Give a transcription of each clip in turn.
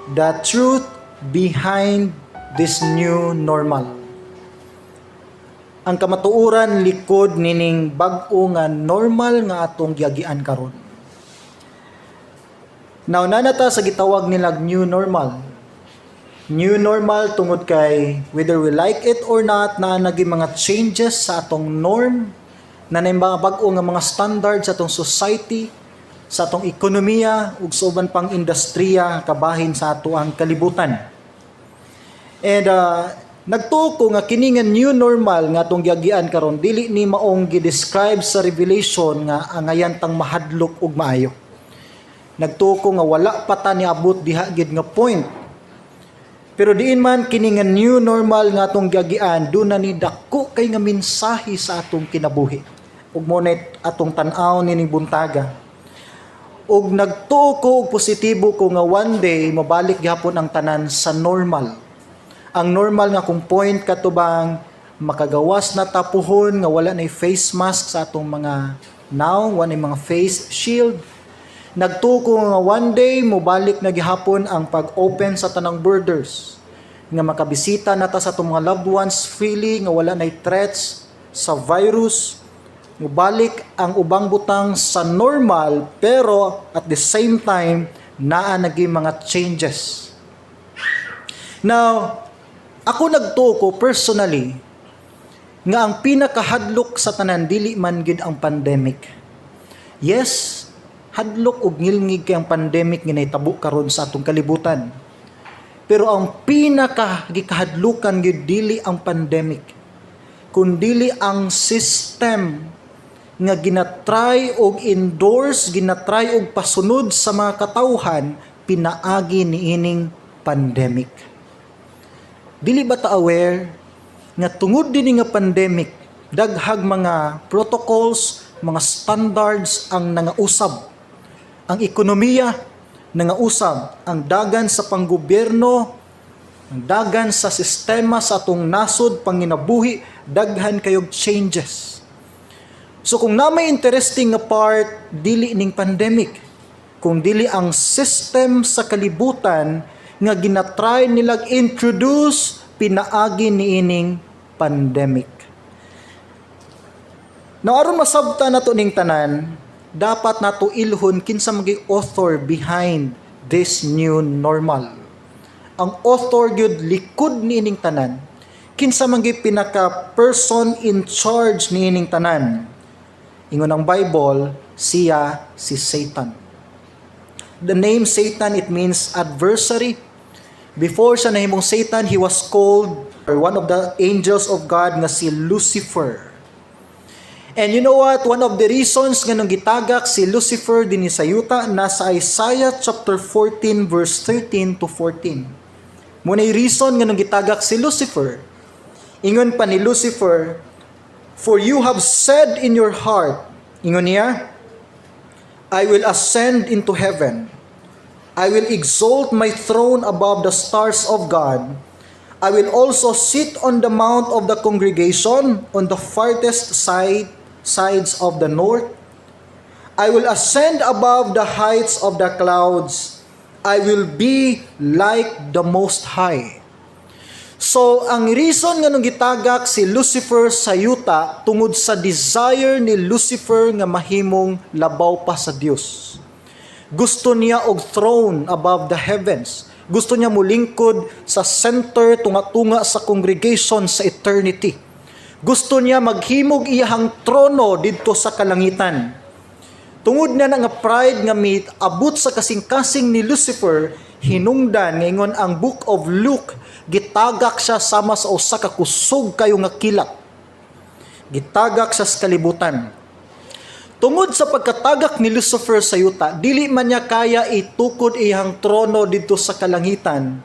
The Truth Behind This New Normal. Ang kamatuoran likod nining bag-o nga normal nga atong giagian karon. Now, naa na ta sa gitawag nilag new normal. New normal tungod kay whether we like it or not, naa nagi mga changes sa atong norm, naa na mga bag-o nga mga standards sa atong society, sa atong ekonomiya ug sa uban pang industriya kabahin sa ato ang kalibutan. And nagtuo ko nga kini nga new normal nga atong giagian karon dili ni maong gi-describe sa Revelation nga angayan tang mahadlok og maayo. Nagtuo ko nga wala pa ta niabot diha gid nga point. Pero diin man kini nga new normal nga atong giagian, duna ni dako kay nga mensahe sa atong kinabuhi. Ug mao na atong tan-aw nining buntaga. Ug nagtuo ko og positibo ko nga one day mabalik gihapon ang tanan sa normal. Ang normal nga kung point katubang makagawas na ta puhon nga wala na face mask sa atong mga nawong, wala na mga face shield. Nagtuo ko nga one day mobalik na gihapon ang pag-open sa tanang borders, nga makabisita na ta sa atong mga loved ones freely nga wala nay threats sa virus. Mobalik ang ubang butang sa normal, pero at the same time naa nagi mga changes. Now, ako nagtuo ko personally nga ang pinakahadlok sa tanan dili man gid ang pandemic. Yes, hadlok ug ngilngig kay ang pandemic nga nahitabo karon sa atong kalibutan. Pero ang pinaka gikahadlukan gid dili ang pandemic, kundili ang system nga ginatry og endorse, ginatry og pasunod sa mga katawhan pinaagi niining pandemic. Dili ba ta aware nga tungod dinhi nga pandemic, daghag mga protocols, mga standards ang nangausab? Ang ekonomiya nangausab, ang dagan sa panggobyerno, ang dagan sa sistema sa atong nasod panginabuhi, daghan kayog changes. So kung naa may interesting nga part, dili ning pandemic, kung dili ang system sa kalibutan nga ginatry nilag introduce pinaagi niining pandemic. Now, aron masabta nato ning tanan, dapat nato ilhon kinsa magi author behind this new normal. Ang author gyud likod niining tanan. Kinsa man gyud pinaka person in charge niining tanan? Ingon ang Bible, siya si Satan. The name Satan, it means adversary. Before siya nahimong Satan, he was called or one of the angels of God nga si Lucifer. And you know what? One of the reasons nga nung gitagak si Lucifer dinhi sa yuta, nasa Isaiah chapter 14 verse 13 to 14. Mao na reason nga nung gitagak si Lucifer. Ingon pa ni Lucifer, "For you have said in your heart," ingon niya, "I will ascend into heaven. I will exalt my throne above the stars of God. I will also sit on the mount of the congregation on the farthest sides of the north. I will ascend above the heights of the clouds. I will be like the Most High." So, ang reason nga nung gitagak si Lucifer sa yuta tungod sa desire ni Lucifer nga mahimong labaw pa sa Dios. Gusto niya og throne above the heavens. Gusto niya mulingkod sa center, tunga-tunga sa congregation sa eternity. Gusto niya maghimog iyahang trono didto sa kalangitan. Tungod na nga pride nga miabot sa kasing-kasing ni Lucifer, hinungdan ngayon ang Book of Luke, gitagak siya sama sa usa ka kusog kayo nga kilat. Gitagak siya sa kalibutan. Tungod sa pagkatagak ni Lucifer sa yuta, dili man niya kaya itukod iyang trono didto sa kalangitan.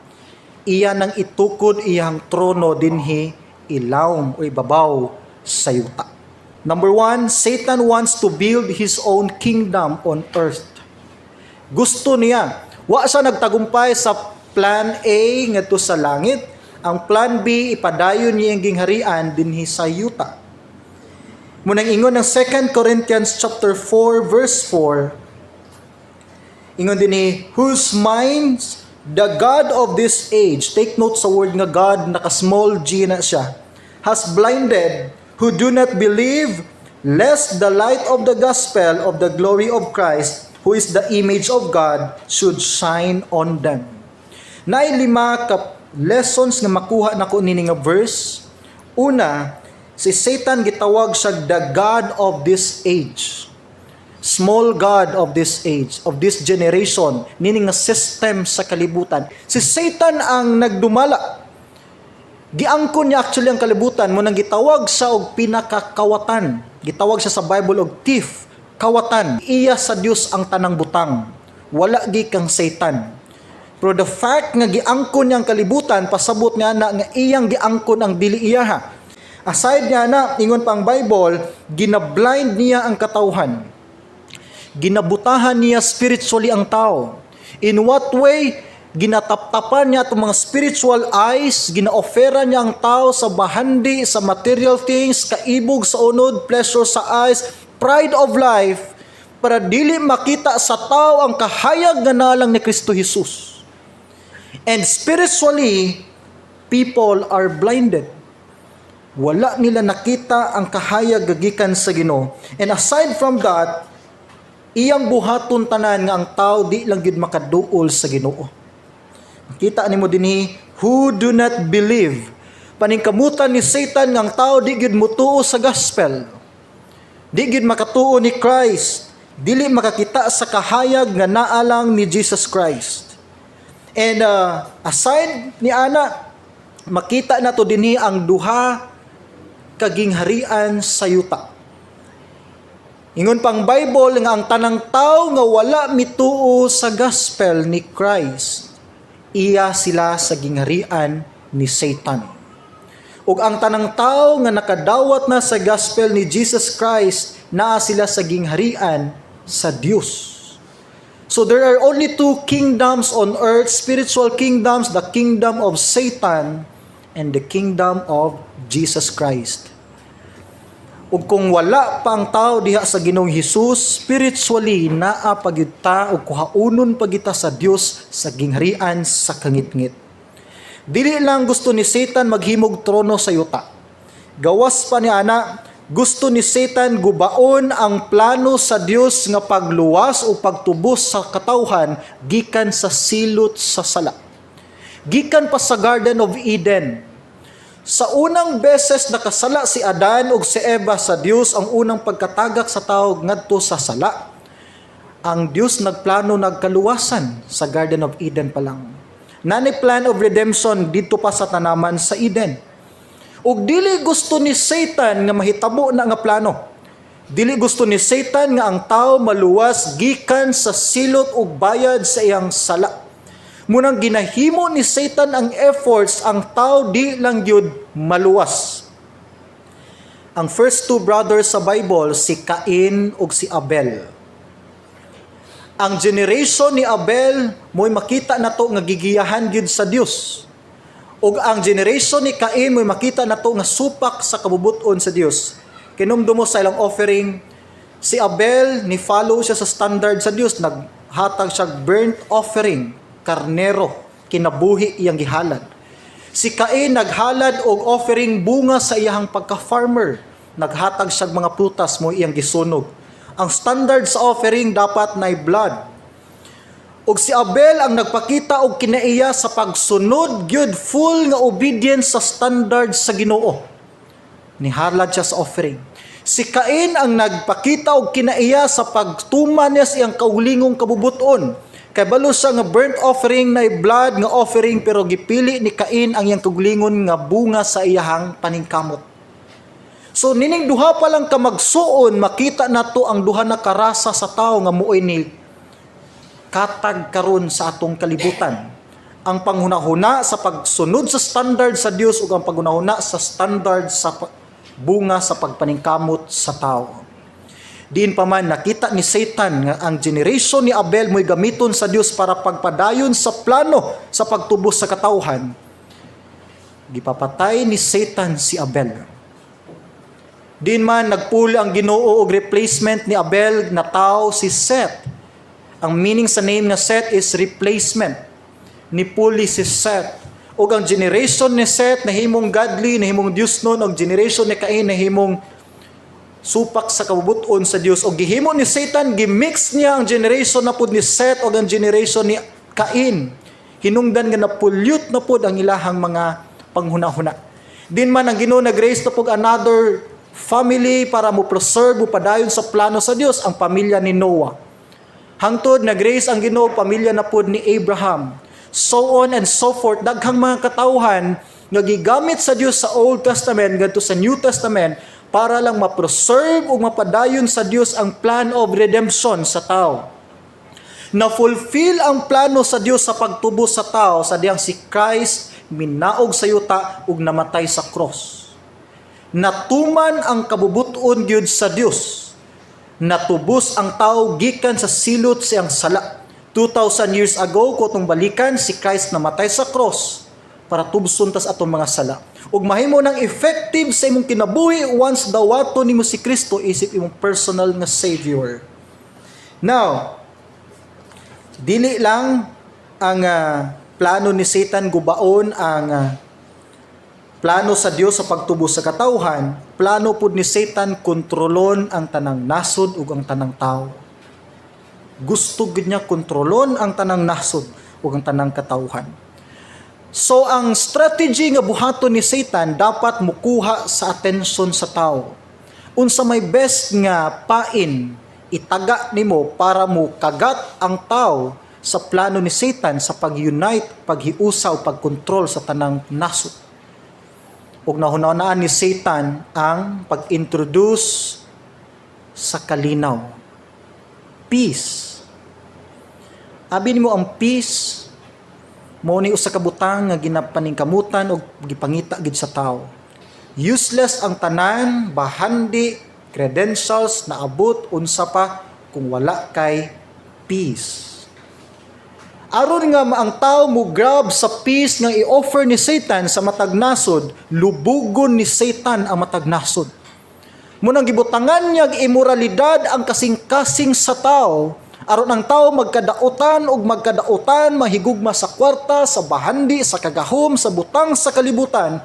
Iya nang itukod iyang trono dinhi ilawom o ibabaw sa yuta. Number one, Satan wants to build his own kingdom on earth. Gusto niya. Wa siya nagtagumpay sa plan A ngadto sa langit. Ang plan B, ipadayon niya ang gingharian dinhi sa yuta. Mao nang ingon ng 2 Corinthians chapter 4 verse 4, ingon dinhi, "Whose minds "The God of this age," take note sa word nga God, naka small g na siya, "has blinded who do not believe, lest the light of the gospel of the glory of Christ, who is the image of God, should shine on them." Naay lima ka lessons nga makuha nako nini nga verse. Una, si Satan gitawag siya the God of this age. Small God of this age, of this generation, nini nga system sa kalibutan. Si Satan ang nagdumala. Giangkon niya actually ang kalibutan mo nang gitawag siya og pinakakawatan. Gitawag siya sa Bible og thief, kawatan. Iya sa Dios ang tanang butang. Wala gi kang Satan. Pero the fact nga giangkon niya ang kalibutan, pasabot nga na nga iyang giangkon ang dili iyaha. Aside nga na, ingon pa ang Bible, ginablind niya ang katawhan. Ginabutahan niya spiritually ang tao. In what way? Ginataptapan niya itong mga spiritual eyes, ginaofera niya ang tao sa bahandi, sa material things, kaibog sa unod, pleasure sa eyes, pride of life, para dili makita sa tao ang kahayag nga nalang ni Kristo Jesus. And spiritually, people are blinded. Wala nila nakita ang kahayag gagikan sa Ginoo. And aside from that, iyang buhaton tanan nga ang tao di lang gyud makaduol sa Ginoo. Kita nimo dinhi, "who do not believe." Paningkamutan ni Satan nga ang tao di gyud mutuo sa gospel. Di gyud makatuo ni Christ. Dili makakita sa kahayag nga naalang ni Jesus Christ. And aside ni ana, makita nato dinhi ang duha ka gingharian sa yuta. Ingon pang Bible nga ang tanang tao nga wala mituo sa gospel ni Christ, iya sila sa gingharian ni Satan. Ug ang tanang tao nga nakadawat na sa gospel ni Jesus Christ, naa sila sa gingharian sa Dios. So there are only two kingdoms on earth, spiritual kingdoms, the kingdom of Satan and the kingdom of Jesus Christ. Ug kung wala pa ang tao diha sa Ginoong Hesus, spiritually naa pa gyud ta ug kuhaunon pa kita sa Dios sa gingharian sa kangitngit. Dili lang gusto ni Satan maghimog trono sa yuta. Gawas pa ni ana, gusto ni Satan gubaon ang plano sa Dios nga pagluwas o pagtubos sa katawhan gikan sa silot sa sala. Gikan pa sa Garden of Eden. Sa unang beses nakasala si Adan ug si Eva sa Dios, ang unang pagkatagak sa tao ngadto sa sala. Ang Dios nagplano nagkaluwasan sa Garden of Eden pa lang. Nani plan of redemption dito pa sa tanaman sa Eden. Ug dili gusto ni Satan nga mahitabo na nga plano. Dili gusto ni Satan nga ang tao maluwas gikan sa silot ug bayad sa iyang sala. Munang ginahimo ni Satan ang efforts ang tao di lang gyud maluwas. Ang first two brothers sa Bible, si Cain ug si Abel. Ang generation ni Abel mo'y makita nato nga gigiyahan gyud sa Dios. Ug ang generation ni Cain mo'y makita nato nga supak sa kabubut-on sa Dios. Kinumdum mo sa ilang offering, si Abel ni follow siya sa standard sa Dios, naghatag siya burnt offering, karnero, kinabuhi iyang gihalad. Si Cain naghalad og offering bunga sa iyang pagka-farmer. Naghatag siya mga prutas mo iyang gisunog. Ang standard sa offering dapat nay blood. Ug si Abel ang nagpakita og kinaiya sa pagsunod gyud, full nga obedience sa standard sa Ginoo. Nihalad siya sa offering. Si Cain ang nagpakita og kinaiya sa pagtuman niya sa iyang kaugalingong kabubuton. Kay balo siya nga burnt offering na blood nga offering, pero gipili ni Cain ang iyang kaugalingon nga bunga sa iyahang paningkamot. So nining duha pa lang ka magsuon, makita nato ang duha na karasa sa tao nga mo'y ni katag karon sa atong kalibutan. Ang panghunahuna sa pagsunod sa standard sa Dios ug ang panghunahuna sa standard sa bunga sa pagpaningkamot sa tao. Diin pa man nakita ni Satan nga ang generation ni Abel mo'y gamiton sa Dios para pagpadayon sa plano sa pagtubos sa katawhan. Gipapatay ni Satan si Abel. Diin man nagpuli ang Ginoo og replacement ni Abel na tao, si Seth. Ang meaning sa name nga Seth is replacement. Nipuli si Seth. Ug ang generation ni Seth nahimong godly, nahimong Diosnon, og generation ni Cain nahimong supak sa kabubut-on sa Dios. Og gihimo ni Satan, gimix niya ang generation na pud ni Seth og ang generation ni Cain. Hinungdan nga na-pollute na pud ang ilahang mga panghunahuna. Din man ang Ginoo nag-raise na pud another family para mo preserve, mo padayon sa plano sa Dios, ang pamilya ni Noah. Hangtod nag-raise ang Ginoo pamilya na pud ni Abraham. So on and so forth. Daghang mga katawhan nga gigamit sa Dios sa Old Testament ngadto sa New Testament para lang ma-preserve ug mapadayon sa Dios ang plan of redemption sa tao. Na-fulfill ang plano sa Dios sa pagtubos sa tao sa diyang si Christ minaog sa yuta ug namatay sa cross. Natuman ang kabubuton gyud sa Dios. Natubos ang tao gikan sa silot siyang sala. 2,000 years ago, kung balikan, si Christ namatay sa cross para tubson tas atong mga sala. Ug mahimo nang effective sa imong kinabuhi once dawaton nimo si Kristo isip imong personal nga Savior. Now, dili lang ang plano ni Satan gubaon ang plano sa Dios sa pagtubos sa katawhan, plano pud ni Satan kontrolon ang tanang nasod ug ang tanang tao. Gusto gid niya kontrolon ang tanang nasod ug ang tanang katawhan. So ang strategy nga buhaton ni Satan, dapat mukuha sa atensyon sa tao. Unsa may best nga pain itaga nimo para mo kagat ang tao sa plano ni Satan sa pag-unite, paghiusa o pagkontrol sa tanang nasod? Ug nahunahunaan ni Satan ang pag-introduce sa kalinaw. Peace. Abi nimo ang peace mo ni usa ka butang nga ginapaningkamutan og gipangita gid sa tao. Useless ang tanan, bahandi, credentials, naabot unsa pa kung wala kay peace. Aron nga ang tao mo grab sa peace nga i-offer ni Satan sa matag nasod, lubugon ni Satan ang matag nasod. Munang gibutangan niya imoralidad ang kasing-kasing sa tao aron ang tao magkadautan ug magkadautan, mahigugma sa kwarta, sa bahandi, sa kagahom, sa butang sa kalibutan,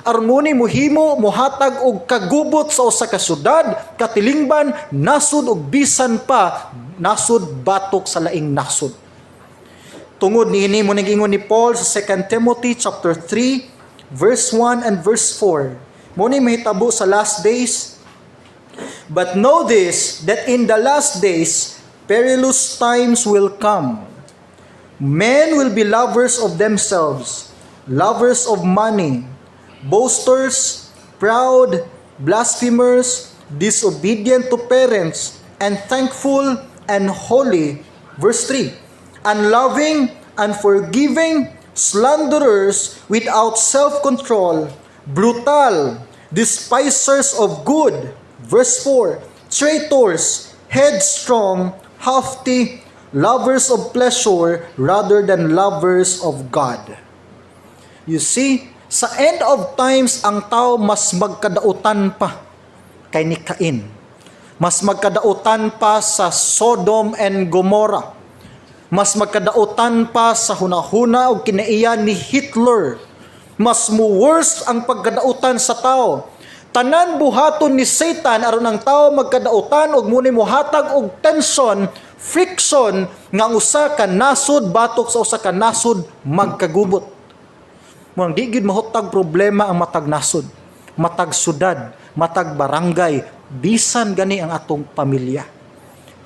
aron muni muhimo muhatag og kagubot sa usa ka syudad, katilingban, nasod ug bisan pa nasod batok sa laing nasod. Tungod niini mo nagingon ni Paul sa 2 Timothy chapter 3 verse 1 and verse 4. Mo ni mahitabo sa last days. "But know this, that in the last days perilous times will come. Men will be lovers of themselves, lovers of money, boasters, proud, blasphemers, disobedient to parents, unthankful, unholy." Verse 3: "Unloving, unforgiving, slanderers, without self-control, brutal, despisers of good." Verse 4: "Traitors, headstrong, haughty, lovers of pleasure rather than lovers of God." You see, sa end of times, ang tao mas magkadautan pa kay ni Cain. Mas magkadautan pa sa Sodom and Gomorrah. Mas magkadautan pa sa hunahuna o kinaiya ni Hitler. Mas mo worse ang pagkadautan sa tao. Tanan buhaton ni Satan aron ang tao magkadautan ug muni mohatag og tension, friction nga ang usa ka nasod batok sa usa ka nasod magkagubot. Mo di gid mahutag problema ang matag nasod, matag syudad, matag barangay, bisan gani ang atong pamilya.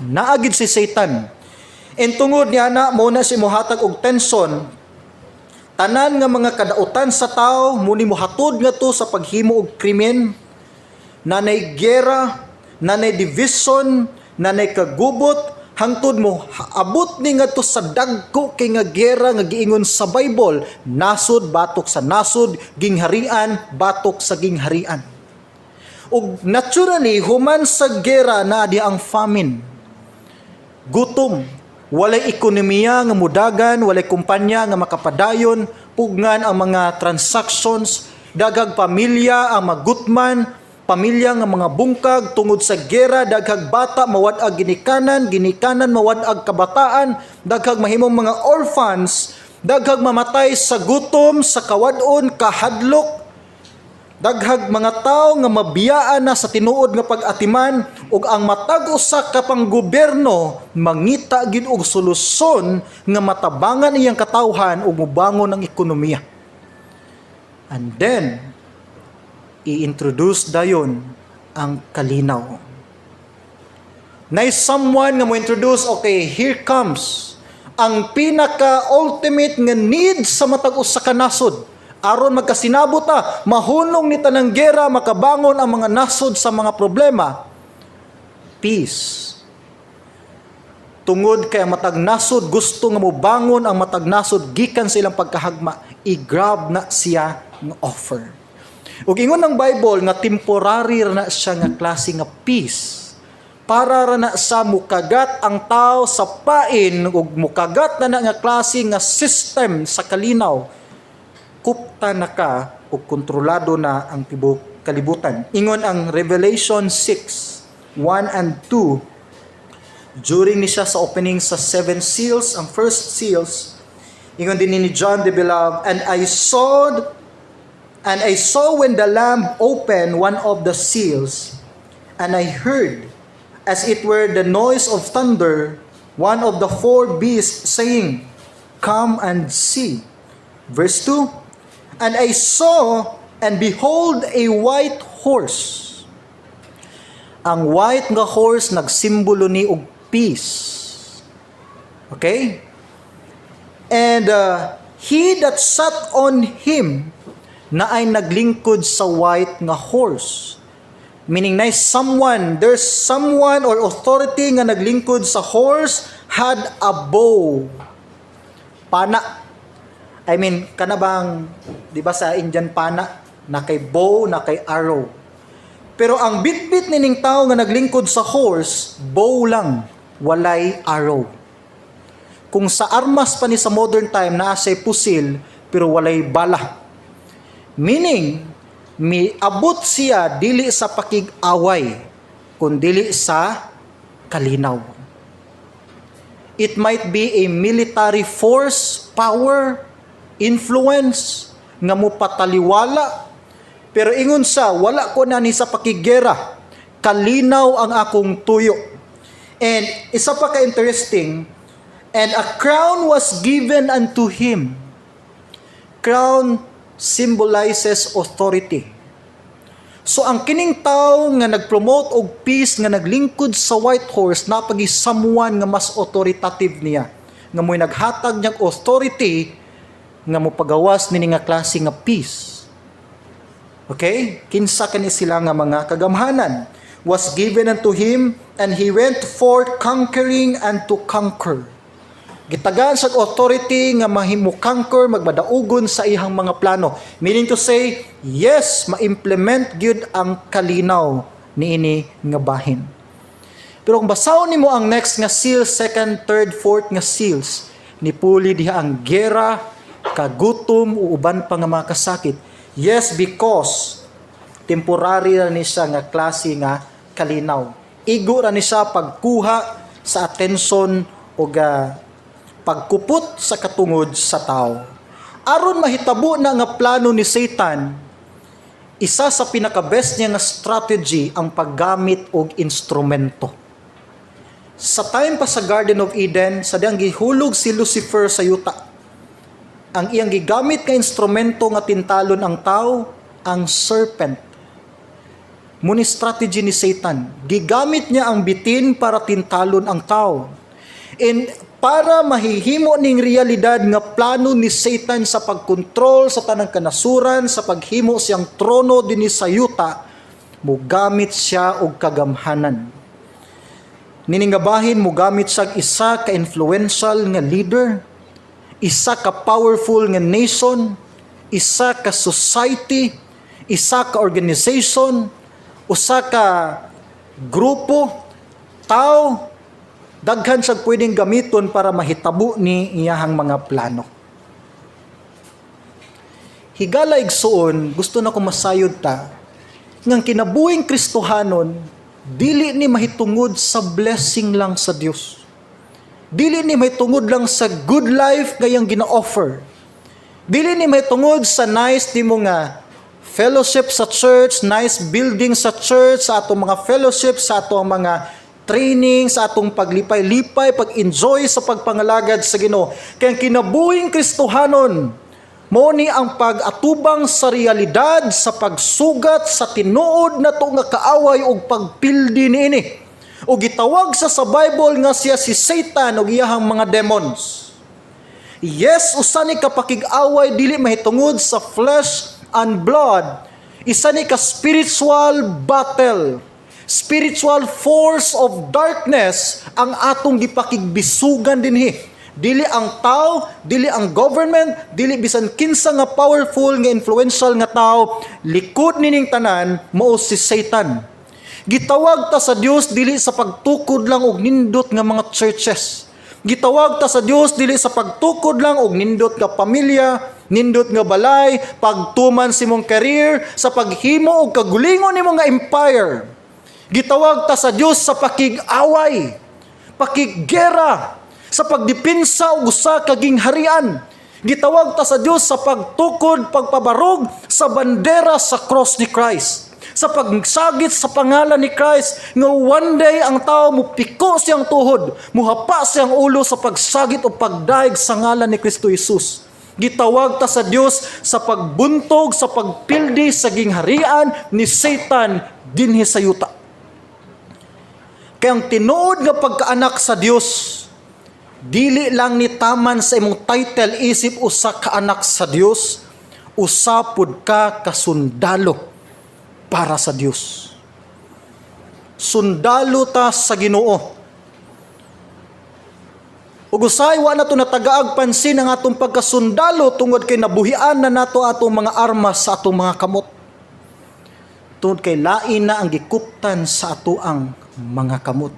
Naa gid si Satan. And tungod niya na mo na si mohatag og tension, tanan nga mga kadautan sa tao muni mohatod nga to sa paghimo og krimen, nanay gera, nanay division, nanay kagubot, hangtod mo abot ni ngadto sa dagko kay nga gera nga giingon sa Bible, nasod batok sa nasod, gingharian batok sa gingharian. Ug naturally, human sa gera na di ang famine, gutom, walay ekonomiya nga mudagan, walay kumpanya nga makapadayon, pugngan ang mga transactions, daghag pamilya ang magutman, pamilya nga mga bungkag tungod sa gera, daghag bata mawad-ag ginikanan, ginikanan mawad-ag kabataan, daghag mahimong mga orphans. Daghag mamatay sa gutom, sa kawad-on, kahadlok. Daghag mga tao nga mabiyaan na sa tinuod nga pag-atiman ug ang matag usa ka panggobyerno mangita gid og solusyon nga matabangan iyang katawhan ug mobangon ang ekonomiya. And then i-introduce dayon ang kalinaw. Nay someone nga mo introduce, "Okay, here comes ang pinaka ultimate nga need sa matag usa ka nasod aron magkasinabot ta, mahunong ni tanang gera, makabangon ang mga nasod sa mga problema: peace." Tungod kay ang matag nasod gusto nga mobangon ang matag nasod gikan sa ilang pagkahagma, i-grab na siya nga offer. Ug ingon ng Bible nga temporary ra na siya nga klase nga peace, para ra na sa mukagat ang tao sa pain ug mukagat na na nga klase nga system sa kalinaw, kupta na ka ug kontrolado na ang tibok kalibutan. Ingon ang Revelation 6:1 and 2, during ni siya sa opening sa seven seals, ang first seals, ingon din ni John the Beloved, "And I saw when the Lamb opened one of the seals, and I heard, as it were the noise of thunder, one of the four beasts saying, 'Come and see.'" Verse 2, "And I saw, and behold, a white horse." Ang white nga horse nagsimbolo ni og peace. Okay? "And he that sat on him," na ay naglingkod sa white nga horse. Meaning na someone, there's someone or authority nga naglingkod sa horse, "had a bow." Pana. I mean, kana bang, di ba sa Indian pana, na kay bow, na kay arrow. Pero ang bitbit nining tao nga naglingkod sa horse, bow lang, walay arrow. Kung sa armas pa ni sa modern time, naa siya'y pusil, pero walay bala. Meaning, miabot siya dili sa pakig-away, kundili sa kalinaw. It might be a military force, power, influence, nga mopataliwala. Pero ingon sa, "Wala ko na ni sa pakigera. Kalinaw ang akong tuyo." And isa pa ka interesting, "And a crown was given unto him." Crown symbolizes authority. So ang kining tao nga nag-promote og peace nga naglingkod sa white horse, napagi someone nga mas authoritative niya, nga mo'y naghatag niyang authority nga mopagawas nini nga klase nga peace. Okay? Kinsa kani sila nga mga kagamhanan? "Was given unto him, and he went forth conquering and to conquer." Gitagaan sa authority nga mahimo conquer, magmadaugon sa iyang mga plano. Meaning to say, yes, ma-implement gyud ang kalinaw niini nga bahin. Pero kung basahon nimo ang next nga seal, second, third, fourth nga seals, nipuli diha ang gera, kagutom, o uban pa nga mga kasakit. Yes, because temporary ra ni siya nga klase nga kalinaw. Igo ra ni siya pagkuha sa atensyon o pagkupot sa katungod sa tao. Aron mahitabo na nga plano ni Satan, isa sa pinaka-best niya nga strategy ang paggamit og instrumento. Sa time pa sa Garden of Eden, sa diyang gihulog si Lucifer sa yuta, ang iyang gigamit nga instrumento nga tintalon ang tao, ang serpent. Muni strategy ni Satan. Gigamit niya ang bitin para tintalon ang tao. And para mahihimo ning realidad nga plano ni Satan sa pagkontrol sa tanang kanasuran, sa paghimo siyang trono dinhi sa yuta, mugamit siya og kagamhanan. Nining nga bahin, mugamit siya isa ka influential nga leader, isa ka powerful nga nation, isa ka society, isa ka organization, usa ka grupo, tao, daghan siya pwedeng gamiton para mahitabo ni iyahang mga plano. Higala igsuon, gusto na ko masayod ta, ngang kinabuhing Kristohanon, dili ni mahitungod sa blessing lang sa Dios. Dili ni mahitungod lang sa good life nga iyang gina-offer. Dili ni mahitungod sa nice nimo nga fellowship sa church, nice building sa church, sa atong mga fellowship, sa atong mga training, sa atong paglipay-lipay, pag-enjoy sa pagpangalagad sa Ginoo. Kay ang kinabuhing Kristohanon, mao ni ang pag-atubang sa realidad, sa pagsugat sa tinuod nato nga kaaway ug pagpildi niini. O gitawag sa Bible nga siya si Satan ug iyahang mga demons. Yes, usa ni ka pakig-away dili mahitungod sa flesh and blood. Isa ni ka spiritual battle. Spiritual force of darkness ang atong gipakigbisugan dinhi. Dili ang tao, dili ang government, dili bisan kinsa nga powerful nga influential nga tao, likod nining tanan mao si Satan. Gitawag ta sa Dios dili sa pagtukod lang og nindot nga mga churches. Gitawag ta sa Dios dili sa pagtukod lang og nindot nga pamilya, nindot nga balay, pagtuman sa imong career, sa paghimo og kagulingon nimo nga empire. Gitawag ta sa Dios sa pakig-away, pakiggera, sa pagdepensa og usa ka gingharian. Gitawag ta sa Dios sa pagtukod, pagpabarog sa bandera sa cross ni Christ, sa pagsagit sa pangalan ni Christ nga one day ang tao mupiko siyang tuhod, muhapa siyang ulo sa pagsagit o pagdaig sa ngalan ni Kristo Jesus. Gitawag ta sa Dios sa pagbuntog, sa pagpildi sa gingharian ni Satan dinhi sa yuta. Kay ang tinuod nga pagkaanak sa Dios, dili lang ni taman sa imong title isip usa ka anak sa Dios, usa pud ka kasundalo para sa Dios. Sundalo ta sa Ginoo. Ug usahay wa nato natagaag pansin ang atong pagkasundalo tungod kay nabuhian na nato atong mga armas sa atong mga kamot. Tungod kay lain na ang gikuptan sa atoang mga kamot.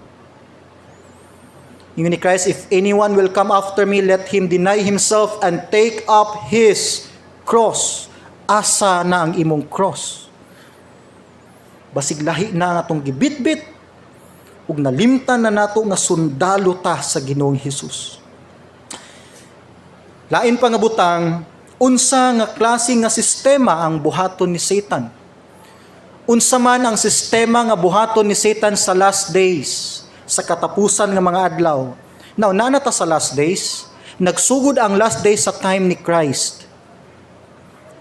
Ingon ni Christ, "If anyone will come after me, let him deny himself and take up his cross." Asa na ang imong cross? Basig lahi na ang atong gibitbit ug nalimtan na nato nga sundalo ta sa Ginoong Hesus. Lain pa nga butang, unsa nga klase nga sistema ang buhaton ni Satan? Unsa man ang sistema nga buhaton ni Satan sa last days, sa katapusan nga mga adlaw? Now, naa na ta sa last days, nagsugod ang last days sa time ni Christ.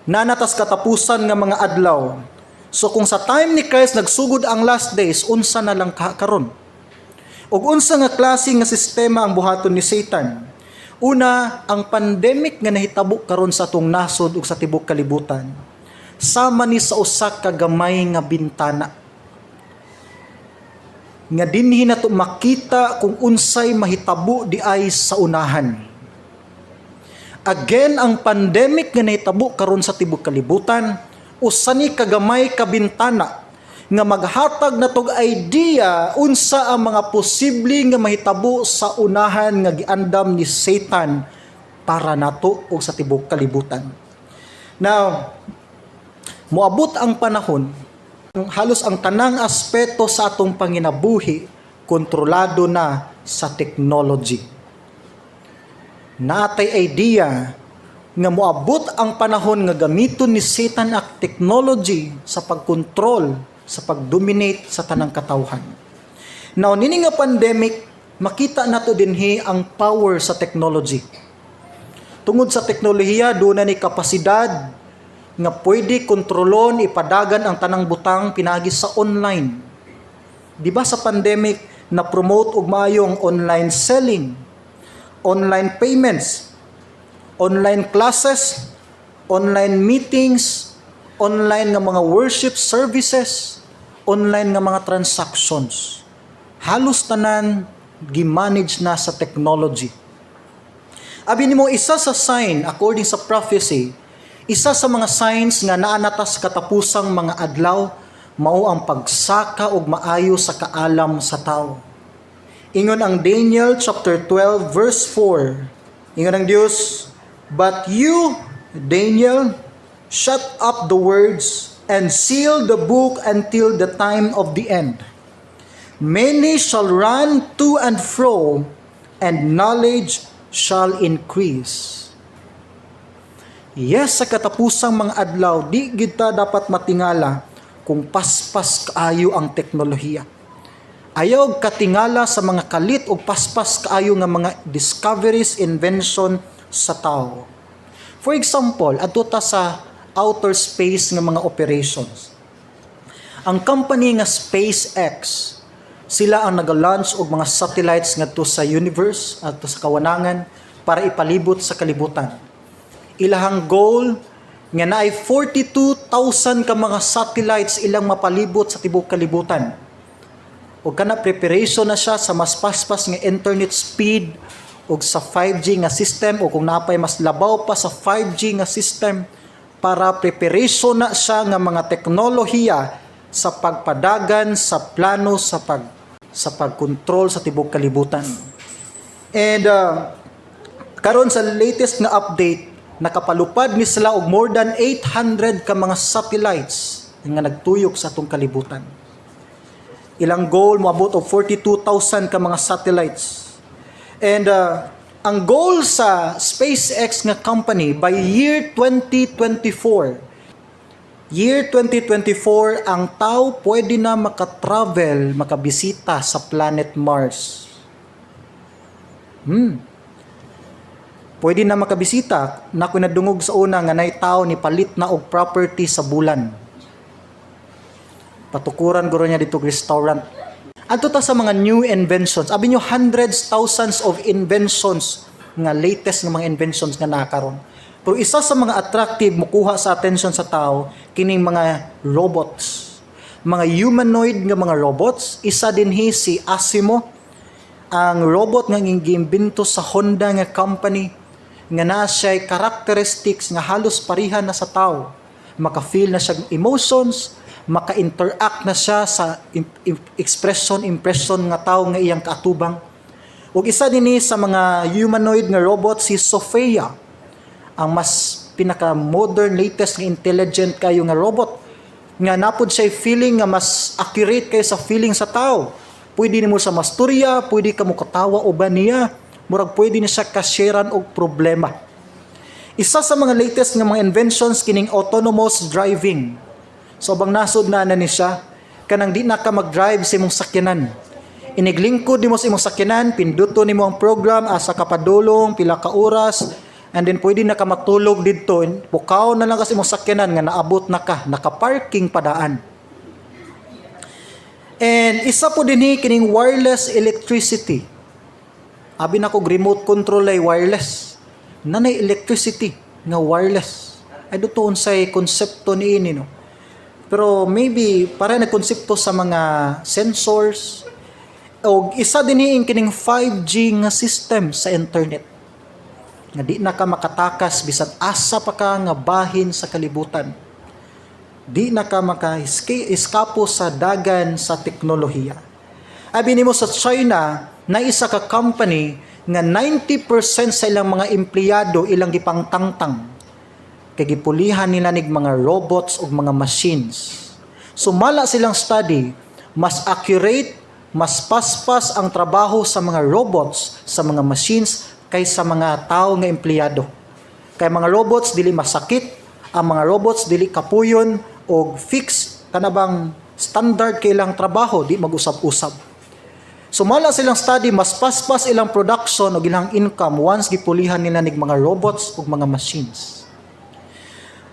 Naa na tas katapusan nga mga adlaw. So kung sa time ni Christ nagsugod ang last days, unsa na lang ka karon? Ug unsa nga klase nga sistema ang buhaton ni Satan? Una, ang pandemic nga nahitabo karon sa atong nasod ug sa tibok kalibutan, sama ni sa usa ka gamay nga bintana nga dinhi nato makita kung unsay mahitabo diay sa unahan. Again, ang pandemic nga nahitabo karon sa tibok kalibutan, usa ni kagamay ka bintana nga maghatag natog idea unsa ang mga posible nga mahitabo sa unahan nga giandam ni Satan para nato o sa tibok kalibutan. Now, moabot ang panahon, halos ang tanang aspeto sa atong panginabuhi kontrolado na sa technology. Natay idea nga moabot ang panahon nga gamiton ni Satan ang technology sa pagkontrol, sa pagdominate sa tanang katawhan. Now, nini nga pandemic, makita nato dinhi ang power sa technology. Tungod sa teknolohiya, duna ni kapasidad nga pwede kontrolon, ipadagan ang tanang butang pinagi sa online. Di ba sa pandemic na promote og maayong online selling, online payments, online classes, online meetings, online nga mga worship services, online nga mga transactions? Halos tanan gi-manage na sa technology. Abi nimo, isa sa sign according sa prophecy, isa sa mga signs nga naa na tas katapusang mga adlaw mao ang pagsaka og maayo sa kaalam sa tao. Ingon ang Daniel chapter 12 verse 4. Ingon ang Dios, "But you, Daniel, shut up the words and seal the book until the time of the end. Many shall run to and fro, and knowledge shall increase." Yes, sa katapusang mga adlaw, di gyud ta dapat matingala kung paspas kaayo ang teknolohiya. Ayaw katingala sa mga kalit o paspas kaayo nga mga discoveries, invention sa tao. For example, adto ta sa outer space nga mga operations. Ang company nga SpaceX, sila ang nag-launch og mga satellites ngadto sa universe adto sa kawanangan para ipalibot sa kalibutan. Ilahang goal nga naay 42,000 ka mga satellites ilang mapalibot sa tibuok kalibutan. Ug kana preparation na siya sa mas paspas nga internet speed ug sa 5G nga system, o kung napay mas labaw pa sa 5G nga system, para preparation na siya nga mga teknolohiya sa pagpadagan sa plano sa pagkontrol sa tibuok kalibutan. And karon sa latest nga update, nakapalupad ni sila og more than 800 ka mga satellites nga nagtuyok sa atong kalibutan. Ilang goal, moabot og 42,000 ka mga satellites. And ang goal sa SpaceX nga company by year 2024, year 2024, ang tao pwede na makatravel, makabisita sa planet Mars. Pwede na makabisita na kung nadungog sa una nga nay tao ni palit na og property sa bulan. Patukuran guro niya dito restaurant. Adto ta sa mga new inventions. Abi nyo, hundreds, thousands of inventions nga latest nga mga inventions nga nakaron. Pero isa sa mga attractive, mukuha sa attention sa tao, kining mga robots. Mga humanoid nga mga robots, isa dinhi si Asimo, ang robot nga giimbento sa Honda nga company nga naa siya characteristics nga halos pareha na sa tao. Maka-feel na siya emotions, maka-interact na siya sa expression, impression nga tao nga iyang kaatubang. Ug isa dinhi sa mga humanoid nga robot si Sophia, ang mas pinaka-modern, latest nga intelligent kayo nga robot nga napod siya feeling nga mas accurate kay sa feeling sa tao. Pwede nimo sa masturya, pwede ka mo katawa uban niya, murag pwede ni siya kasharean og problema. Isa sa mga latest nga mga inventions, kining autonomous driving. So bang nasod na na ni siya, kanang di na ka mag-drive sa imong sakyanan. Iniglingkod nimo sa imong sakyanan, pinduto nimo ang program asa ka padulong, pila ka oras, and then pwede na ka matulog didto. Pukaw na lang ka sa imong sakyanan nga naabot na ka, naka-parking padaan. And isa po dinhi kining wireless electricity. Abi na kog remote control ay wireless. Nanay electricity nga wireless. Ay dito unsay konsepto niini, no? Pero maybe para na konsepto sa mga sensors, og isa dinhi kining 5G nga system sa internet nga di na ka makatakas bisan asa pa ka nga bahin sa kalibutan. Di na ka maka-eskapo sa dagan sa teknolohiya. Abi nimo, sa China na isa ka company nga 90% sa ilang mga empleyado ilang gipangtangtang kay gipulihan nila nig mga robots ug mga machines. Sumala silang study, mas accurate, mas paspas ang trabaho sa mga robots, sa mga machines kaysa mga tao nga empleyado. Kay mga robots dili masakit, ang mga robots dili kapuyon og fix kana bang standard kay ilang trabaho, di mag-usab-usab. Sumala silang study, mas paspas ilang production o ilang income once gipulihan nila nig mga robots ug mga machines.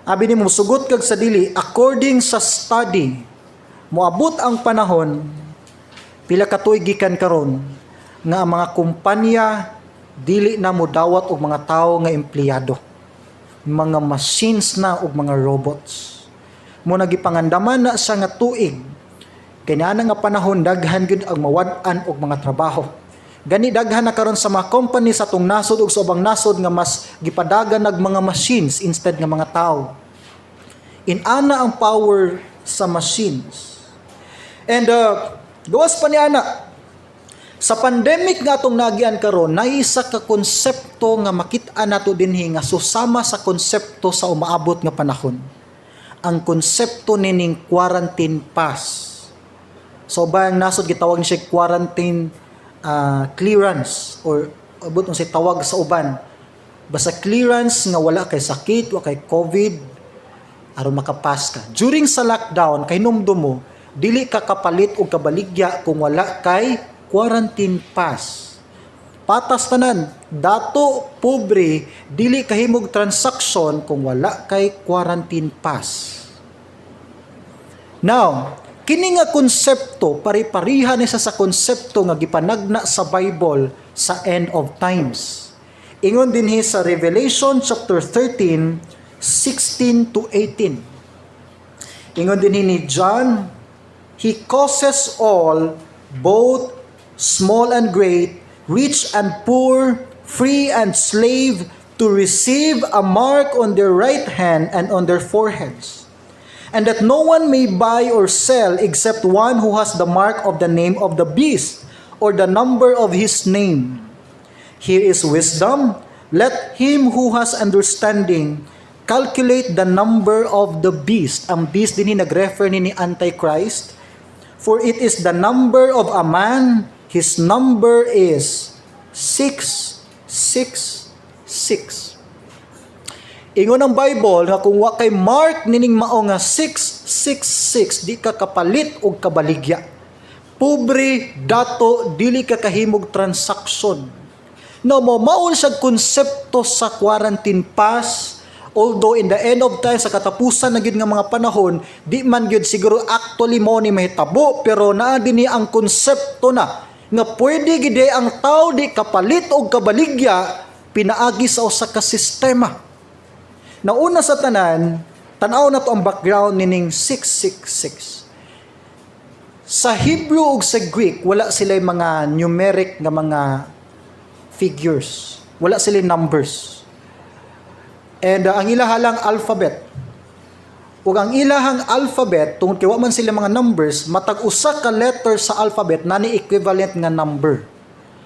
Abi nimo, sugot kag sa dili, according sa study, moabot ang panahon, pila ka tuig gikan karon, nga ang mga kumpanya dili na modawat og mga tawo nga empleyado. Mga machines na ug mga robots. Mo nagipangandaman na siya nga tuig kay naa nga panahon daghan gyud ang mawad-an og mga trabaho. Gani daghan na karon sa mga company sa atong nasod ug sa ubang nasod nga mas gipadagan nag mga machines instead nga mga tao. Inana ang power sa machines. And gawas pa ni ana, sa pandemic nga atong nagian karon, naisa ka konsepto nga makit-an nato dinhi nga susama sa konsepto sa umaabot nga panahon. Ang konsepto nining quarantine pass. So bang nasod gitawag ni siya quarantine clearance or abot unsay tawag sa uban, basta clearance nga wala kay sakit, wa kay COVID, aron makapas ka. During sa lockdown, kay numdum mo, dili ka kapalit og kabaligya kung wala kay quarantine pass. Patas tanan, dato, pobre, dili kahimog transaction kung wala kay quarantine pass. Now, kini nga konsepto pari-pariha ni sa konsepto nga gipanagna sa Bible sa end of times. Ingon dinhi sa Revelation chapter 13, 16 to 18. Ingon dinhi ni John, "He causes all, both small and great, rich and poor, free and slave, to receive a mark on their right hand and on their foreheads, and that no one may buy or sell except one who has the mark of the name of the beast or the number of his name. Here is wisdom. Let him who has understanding calculate the number of the beast." Ang beast dinhi nag-refer ni Antichrist. "For it is the number of a man. His number is 666." Ingon ang Bible nga kung wa kay mark nining mao nga 666, di ka kapalit og kabaligya. Pobre, dato, dili ka kahimog transaction. No mo mao siya konsepto sa quarantine pass, although in the end of time, sa katapusan na gyud nga mga panahon, di man gyud siguro actually mo ni mahitabo, pero naa dinhi ang konsepto na nga pwede gid ang tao di kapalit og kabaligya pinaagi sa usa ka sistema. Nauna sa tanan, tan-aw na to ang background nining 666. Sa Hebrew ug sa Greek, wala sila mga numeric nga mga figures. Wala sila numbers. And ang ilahalang alphabet. Ug ang ilahang alphabet, tungod kay wa man sila mga numbers, matag usa ka letter sa alphabet nani equivalent nga number.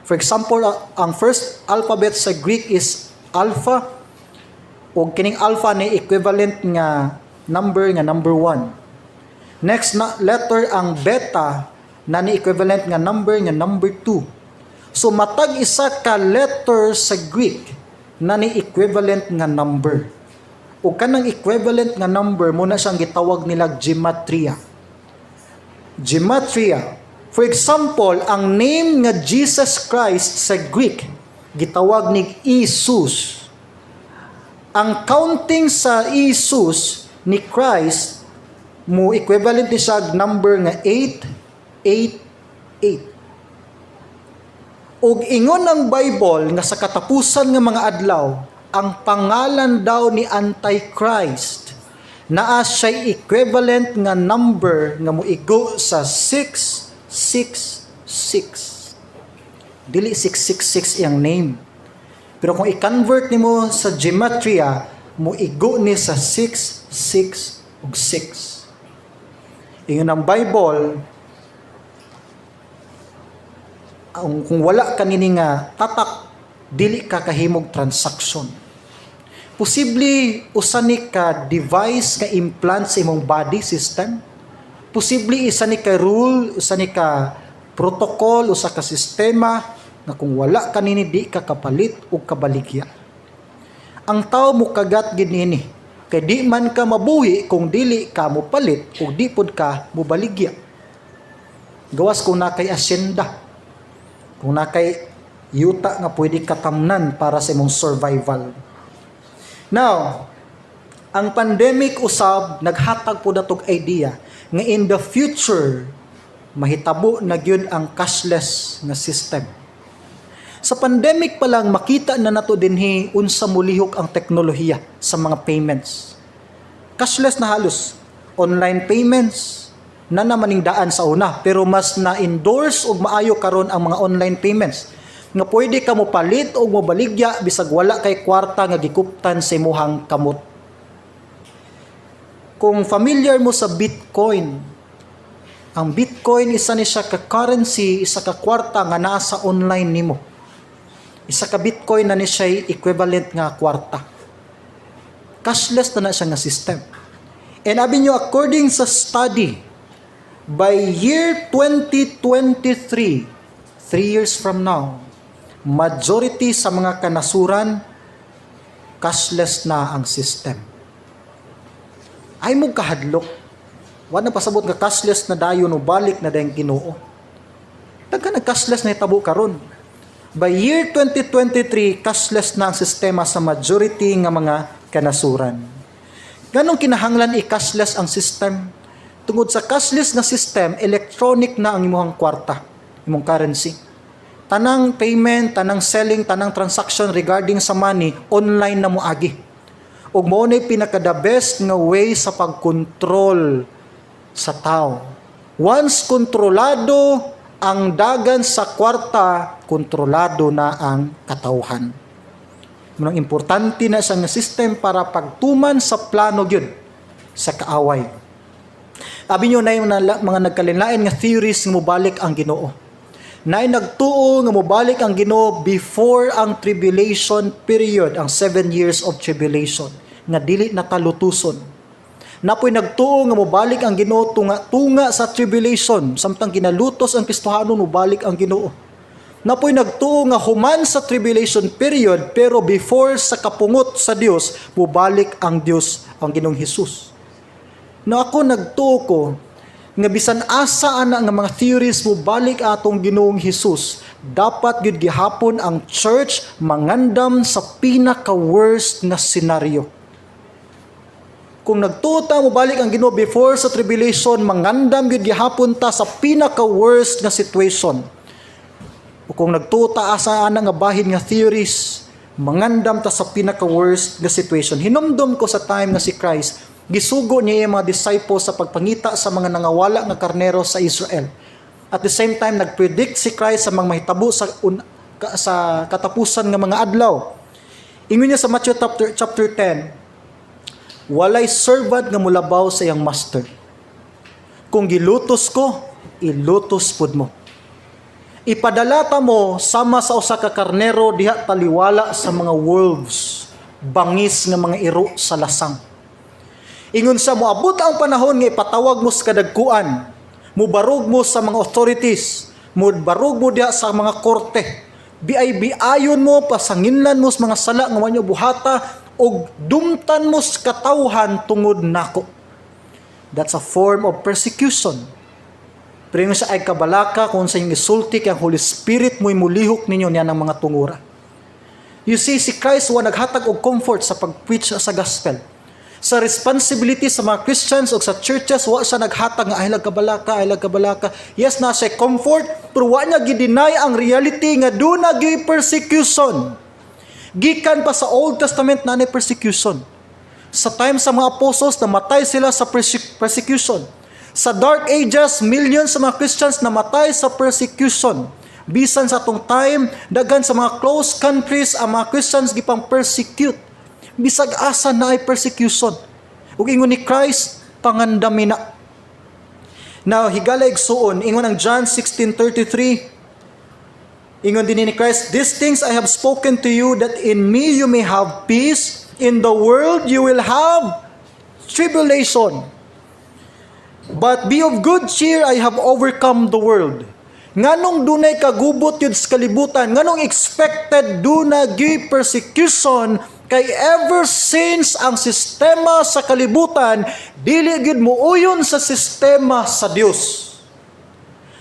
For example, ang first alphabet sa Greek is alpha, ug kining alpha ni equivalent nga number nga number 1. Next na letter, ang beta, na ni equivalent nga number nga number 2. So matag isa ka letter sa Greek na ni equivalent nga number. Ug kanang equivalent nga number mo na siyang gitawag nila gematria. Gematria. For example, ang name nga Jesus Christ sa Greek gitawag ni Isus. Ang counting sa Isus ni Christ mo equivalent ni siya number nga 8 8 8. Ug ingon ang Bible nga sa katapusan nga mga adlaw, ang pangalan daw ni Antichrist naa siya equivalent nga number nga moigo sa 666. Dili 666 iyang name. Pero kung i-convert nimo sa gematria, moigo ni sa 6 6 ug 6. Ingon ang Bible, ang kung wala ka nini nga tatak, dili ka kahimog transaction. Posible usa ni ka device nga implant sa imong body system. Posible isa ni ka rule, usa ni ka protocol, usa ka sistema nga kung wala ka nini, di ka kapalit og kabaligya. Ang tao mo kagat gid nini kay di man ka mabuhi kung dili ka mopalit ug di pod ka mobaligya. Gawas kung nakay asyenda, kung nakay yuta nga pwede katamnan para sa imong survival. Now, ang pandemic usab naghatag po natog idea nga in the future mahitabo na gyud ang cashless nga system. Sa pandemic pa lang, makita na nato dinhi unsa mulihok ang teknolohiya sa mga payments. Cashless na halos. Online payments na naman ning daan sa una, pero mas na-endorse og maayo karon ang mga online payments nga pwede ka mo palit og mobaligya bisag wala kay kwarta nga gikuptan sa imuhang kamot. Kung familiar mo sa Bitcoin, ang Bitcoin isa ni siya ka currency, isa ka kwarta nga naa sa online nimo. Isa ka Bitcoin na ni siya equivalent nga kwarta. Cashless na na siya nga system. And abi nyo, according sa study, by year 2023, 3 years from now, majority sa mga kanasuran, cashless na ang system. Ay mo kahadlok. Wa na pasabot nga cashless na dayon o balik na dayong Ginoo. Daghan nag cashless na hitabo karon. By year 2023, cashless na ang sistema sa majority nga mga kanasuran. Nganong kinahanglan i-cashless ang system? Tungod sa cashless na system, electronic na ang imong kwarta, imong currency. Tanang payment, tanang selling, tanang transaction regarding sa money, online na moagi. Ug mao nay pinaka the best nga way sa pagkontrol sa tao. Once kontrolado ang dagan sa kwarta, kontrolado na ang katawhan. Munang importante na sa nga system para pagtuman sa plano gyud sa kaaway. Abi nyo na yung mga nagkalinlain nga theories nga mobalik ang Ginoo. Naay nagtuo nga mobalik ang Ginoo before ang tribulation period, ang 7 years of tribulation, nga dili na ta lutuson. Naa poy nagtuo nga mobalik ang Ginoo tunga-tunga sa tribulation, samtang ginalutos ang Kristohanon, mobalik ang Ginoo. Naa poy nagtuo nga human sa tribulation period pero before sa kapungot sa Dios, mobalik ang Dios, ang Ginoong Hesus. No, ako nagtuo ko nga bisan asa ana nga mga theories mo balik atong Ginoong Hesus, dapat gyud gihapon ang church mangandam sa pinaka worst nga senaryo. Kung nagtuo ta mo balik ang Ginoo before sa tribulation, mangandam gyud gihapon ta sa pinaka worst nga situation. O kung nagtuo ta asa ana nga bahin nga theories, mangandam ta sa pinaka worst nga situation. Hinumdum ko sa time nga si Christ gisugo niya yung mga disciples sa pagpangita sa mga nangawala nga karnero sa Israel. At the same time, nagpredict si Christ sa mga mahitabo sa katapusan nga mga adlaw. Ingon niya sa Matthew chapter 10, "Walay servant nga mulabaw sa iyang master. Kung gilutos ko, ilutos pud mo. Ipadala ta mo sama sa usa ka karnero diha taliwala sa mga wolves, bangis nga mga iro sa lasang." Ingon sa, "Moabot ang panahon nga ipatawag mo sa kadagkuan, mubarog mo sa mga authorities, mubarog mo diha sa mga korte. Biay-biayon mo, pasanginlan mo sa mga sala nga wanyo buhata, ug dumtan mo sa katawhan tungod nako." That's a form of persecution. Pero ingon siya, "Ay kabalaka kung sa inyong isulti, kay ang Holy Spirit mo'y mulihok ninyo niya ng mga tungura." You see, si Christ wa naghatag og comfort sa pag-preach sa gospel. Sa responsibility sa mga Christians o sa churches, wa siya naghatag nga ay kabalaka, ay kabalaka. Yes, na siya comfort, pero wa niya gi-deny ang reality nga duna gyud persecution. Gikan pa sa Old Testament na persecution. Sa time sa mga apostles, namatay sila sa persecution. Sa Dark Ages, millions sa mga Christians namatay sa persecution. Bisan sa atong time, daghan sa mga close countries ang mga Christians gipang persecute. Bisag asa naay persecution. Ug ingon ni Christ, pangandami na. Now, higala igsuon, ingon ang John 16:33, ingon din ni Christ, "These things I have spoken to you that in me you may have peace. In the world you will have tribulation. But be of good cheer, I have overcome the world." Nganong dunay kagubot yun sa kalibutan? Nganong expected duna gyud persecution? Kay ever since ang sistema sa kalibutan dili gyud muuyon sa sistema sa Dios.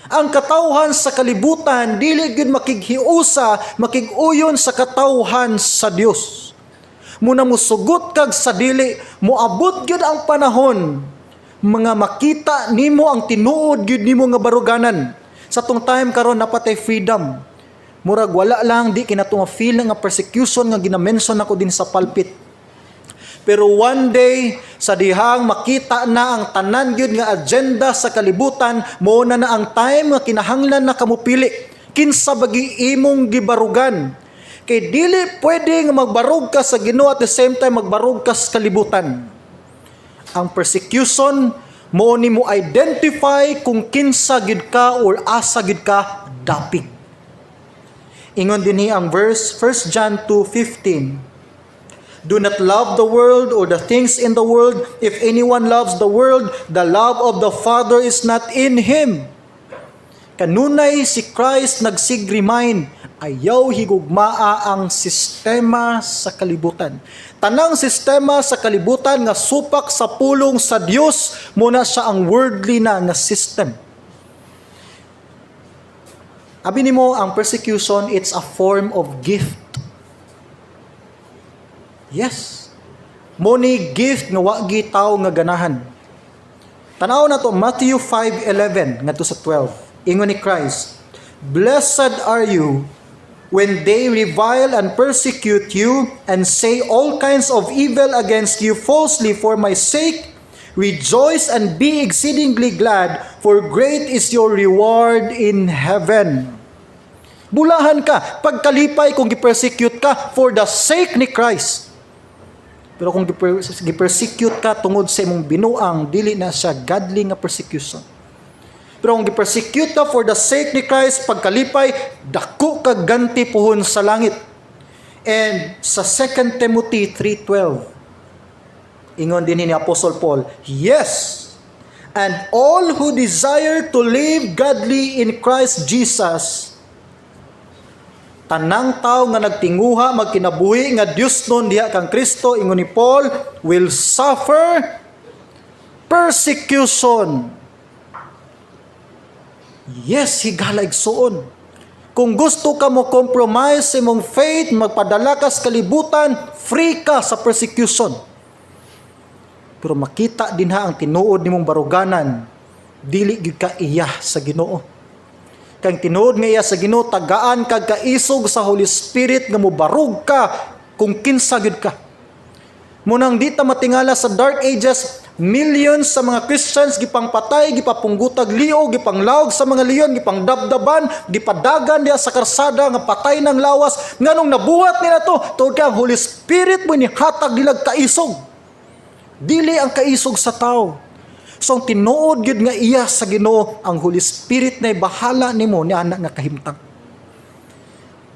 Ang katawhan sa kalibutan dili gyud makighiusa, makig-uyon sa katawhan sa Dios. Muna musugot kag sa dili, moabot gyud ang panahon mga makita nimo ang tinuod gyud nimo nga baruganan. Sa tong time karon naa pa tay freedom. Murag wala lang, di kinato nga feel nga persecution nga gina-mention nako din sa pulpit. Pero one day, sa dihang makita na ang tanan gyud nga agenda sa kalibutan, mo na na ang time nga kinahanglan na kamupili. Kinsa bagi imong gibarugan? Kay dili pwede nga magbarog ka sa Ginoo at the same time magbarog ka sa kalibutan. Ang persecution mo ni mo identify kung kinsa gid ka or asa gid ka dapig. Ingon dinhi ang verse 1 John 2:15. "Do not love the world or the things in the world. If anyone loves the world, the love of the Father is not in him." Kanunay si Christ nagsig-remind, ayaw higugmaa ang sistema sa kalibutan. Tanang sistema sa kalibutan nga supak sa pulong sa Dios, muna siya ang worldly na nga system. Abi nimo, ang persecution, it's a form of gift. Yes. Mao ni gift nga wa gi tawo nga ganahan. Tanaw na to Matthew 5:11 ngadto sa 12. Ingon ni Christ, "Blessed are you when they revile and persecute you and say all kinds of evil against you falsely for my sake. Rejoice and be exceedingly glad, for great is your reward in heaven." Bulahan ka, pagkalipay kung gi-persecute ka for the sake ni Christ. Pero kung gi-persecute ka tungod sa imong binuang, dili na siya godly nga persecution. Pero kung gi-persecute ka for the sake ni Christ, pagkalipay, dako ka ganti puhon sa langit. And sa 2 Timothy 3:12, ingon din ni Apostle Paul, "Yes, and all who desire to live godly in Christ Jesus," tanang tao nga nagtinguha magkinabuhi nga Dios nun diha kang Kristo, ingon ni Paul, "will suffer persecution." Yes, higala, igsuon. Kung gusto ka mo compromise sa imong faith, magpadala ka sa kalibutan, free ka sa persecution. Pero makita din ha ang tinuod nimong baruganan, dili gyud ka iya sa Ginoo. Kang tinuod nga iya sa Ginoo, tagaan kag kaisog sa Holy Spirit nga mobarug ka kung kinsa gyud ka. Munang di ta matingala sa Dark Ages, millions sa mga Christians gipangpatay, gipapunggutag liog, gipanglawg sa mga leon, gipangdabdaban, gipadagan diha sa karsada nga patay ng lawas. Nganong nabuhat nila to? Tungod kay ang Holy Spirit mo nihatag nilag kaisog. Dili ang kaisog sa tao. So ang tinuod gyud nga iya sa Ginoo, ang Holy Spirit na bahala nimo ni anak nga kahimtang.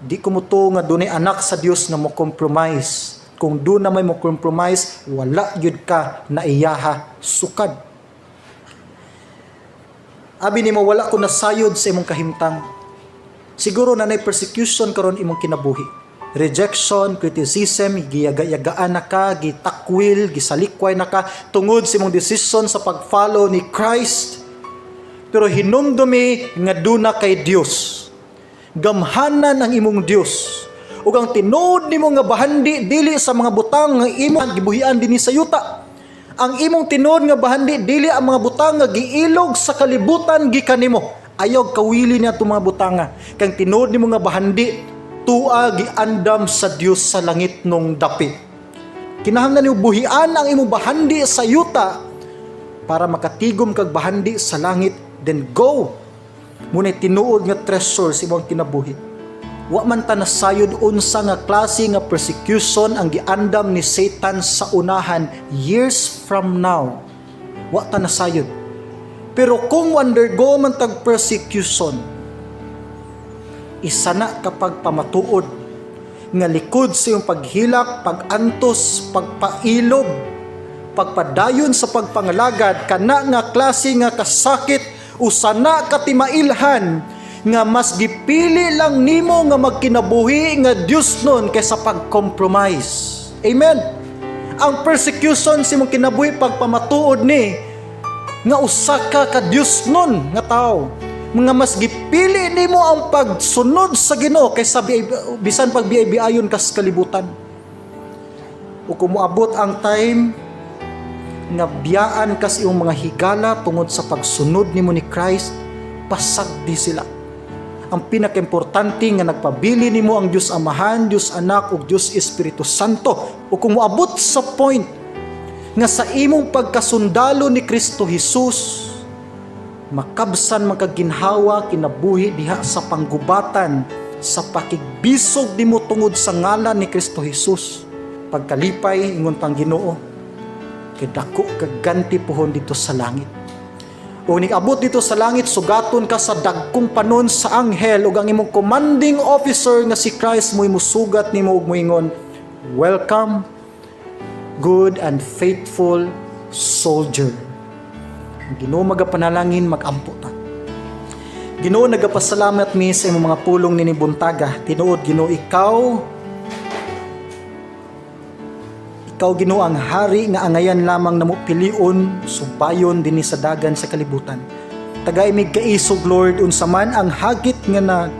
Di ko mutuo nga dunay anak sa Dios nga mo compromise. Kung duna may mo compromise, wala gyud ka na iyaha sukad. Abi nimo, wala ko nasayod sa imong kahimtang. Siguro na persecution karon imong kinabuhi. Rejection, criticism, giyaga-yagaan na ka, gitakwil, gisalikway na ka tungod sa imong decision sa pag-follow ni Christ. Pero hinumdumi nga duna kay Dios. Gamhanan ang imong Dios. Ug ang tinuod nimo nga bahandi dili sa mga butang nga imong gibuhian dinhi sa yuta. Ang imong tinuod nga bahandi dili ang mga butang nga giilog sa kalibutan gikan nimo. Ayaw kawili niya itong mga butanga. Kang tinuod nimo nga bahandi tua giandam sa Dios sa langit nung dapit. Kinahanglan nimo buhian ang imong bahandi sa yuta para makatigom kag bahandi sa langit, then go. Muna'y tinuod nga treasure sa imong kinabuhi. Wa man ta nasayod unsa nga klase nga persecution ang giandam ni Satan sa unahan years from now. Wa ta nasayod. Pero kung undergo man tag persecution, isa na kapag pamatuod nga likod sa iyong paghilak, pagantos, pagpailob, pagpadayon sa pagpangalagad, kana nga klase nga kasakit, usa na katimailhan nga mas gipili lang nimo nga magkinabuhi nga Dios nun kaysa pag-compromise. Amen. Ang persecution sa imong kinabuhi, pagpamatuod ni nga usa ka ka Dios nun nga tao. Mga mas gipili nimo ang pagsunod sa Ginoo kaysa bisan pag biay-biayon kas kalibutan. O kung moabot ang time nga biyaan kas iyong mga higala tungod sa pagsunod nimo ni Christ, pasagdi sila. Ang pinakaimportante nga nagpabili nimo ang Dios Amahan, Dios Anak ug Dios Espiritu Santo. O kung moabot sa point nga sa imong pagkasundalo ni Kristo Jesus, makabsan man kag ginhawa kinabuhi diha sa panggubatan sa pakigbisog nimo tungod sa ngalan ni Kristo Jesus. Pagkalipay, ingon pang Ginoo, kay dako kag ganti puhon dito sa langit. O abot dito sa langit, sugaton ka sa dagkong panon sa anghel ug ang imong commanding officer nga si Christ mo'y musugat nimo ug moingon, "Welcome, good and faithful soldier." Ang Ginoo magapanalangin, magampo ta. Ginoo, nagapasalamat mi sa imong mga pulong nini buntaga. Tinuod, Ginoo, ikaw, Ginoo, ang hari nga angayan lamang namo pilion, subayon dinhi sa dagan sa kalibutan. Tagai mig kaisog, Lord, unsa man ang hagit nga na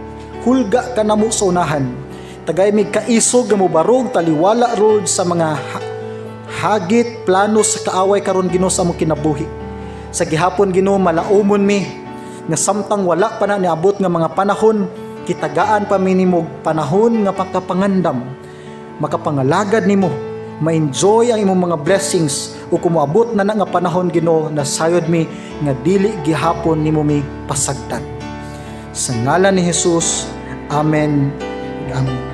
hulga ka namo sa unahan. Tagai mig kaisog nga mobarog taliwala, Lord, sa mga hagit, plano sa kaaway karon, Ginoo, sa among kinabuhi. Sa gihapon, Ginoo, malaumon mi nga samtang wala pa na niabot nga mga panahon, kitagaan pa mi nimo panahon nga pagkapangandam, makapangalagad nimo, ma-enjoy ang imong mga blessings, ug kung moabot na na nga panahon, Ginoo, nasayod mi nga dili gihapon nimo mi pasagdan. Sa ngalan ni Jesus, amen. Amen.